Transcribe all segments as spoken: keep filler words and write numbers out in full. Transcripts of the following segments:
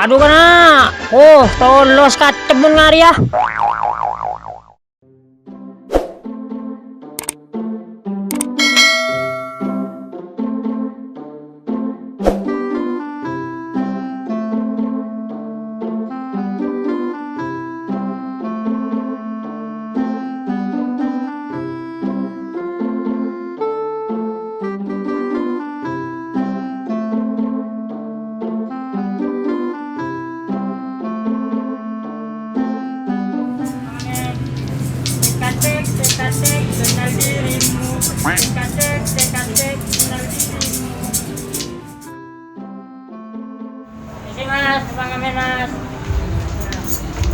Adu, kana'! Oh, tolos katemmun ngarèya. Tek-tek, tek-tek, kenal dirimu. Tek-tek, tek-tek, kenal dirimu. Isi, Mas, pangamen, Mas.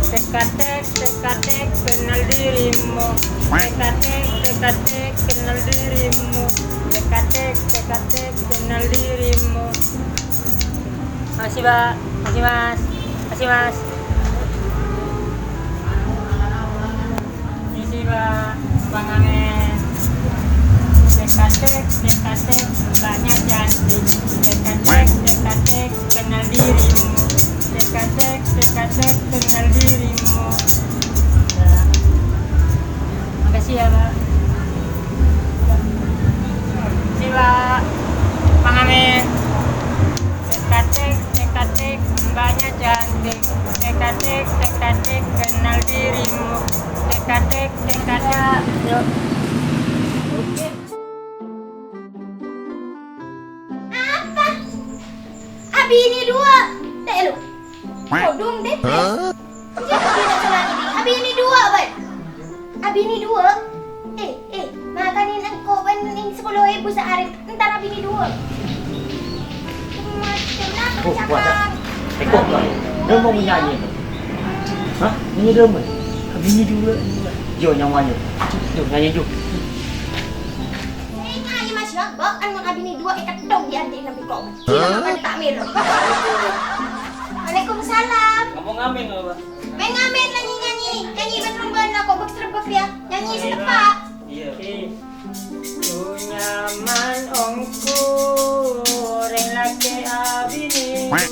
Tek-tek, tek-tek, kenal dirimu. Tek-tek, tek-tek, kenal dirimu. Tek-tek, tek-tek, kenal dirimu. Makasih, Pak. Makasih, Mas. Makasih, Mas. Misi, Pak. Pangamen. Tek-tek, tek-tek, mbaknya cantik. Tek-tek, tek-tek, kenal dirimu. Tek-tek, tek-tek, kenal dirimu. Ya. Makasih ya, Pak. Makasih, Pak. Pangamen. Tek-tek, tek-tek, mbaknya cantik. Tek-tek, tek-tek, kenal dirimu. Tek-tek, tek-tek. Yuk. Apa? Abini dua. Teh lu. Kodung deh. Hah? Abini dua, Bang. Abini dua. Eh, eh, makanin engko' bân ning sepuluh ribu saarè, entar abini dua. Macem apa? Oh, cakap? Wah, eh, kok, Bang? Dia mau nyanyi, Bang? Hah? Ini dia, Bang? Abini dua. Yo, nyamanya. Yo, nyanyi, yo. Sènga' ya, Mas, ya. Bâ'ân mon abini dua èkettok dianti' neng bengko'. Hah? Sila makan tak mèlo. Waalaikumsalam. Ngomong amin, Pak. Mèng amin la nyanyi-nyanyi. Nyanyi bân rombana kok bek-serebbek ya. Nyanyi sè teppa'. Iya. Oke. Nyaman ongghu orèng lakè' abini dua.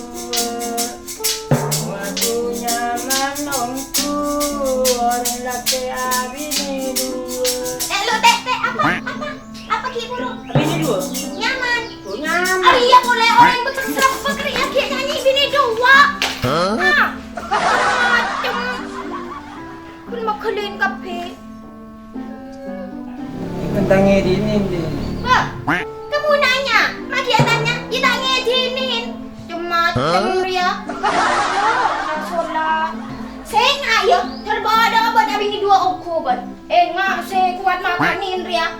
Waduh, nyaman ongghu orèng lakè' abini dua. Eh, lu, Tek, Tek, apa? Apa? Apa ki' buru? Abini dua. Nyaman. Oh, nyaman. Ah, iyâ, polè orèng bek-serebbek rèya ghi' nyanyi bini dua. Hah? Ah, macem. Kan maghâlin kabbhi. Kan ta' ngèdinin, Di. Wah, kamu nanya, ma' ghi' atanya, ya ta' ngèdinin. Cem-macem rèya. Oh, anak sola. Sènga' ya, terbada bân abini dua ongghu bân. Enga' sè kowat makanin rèya.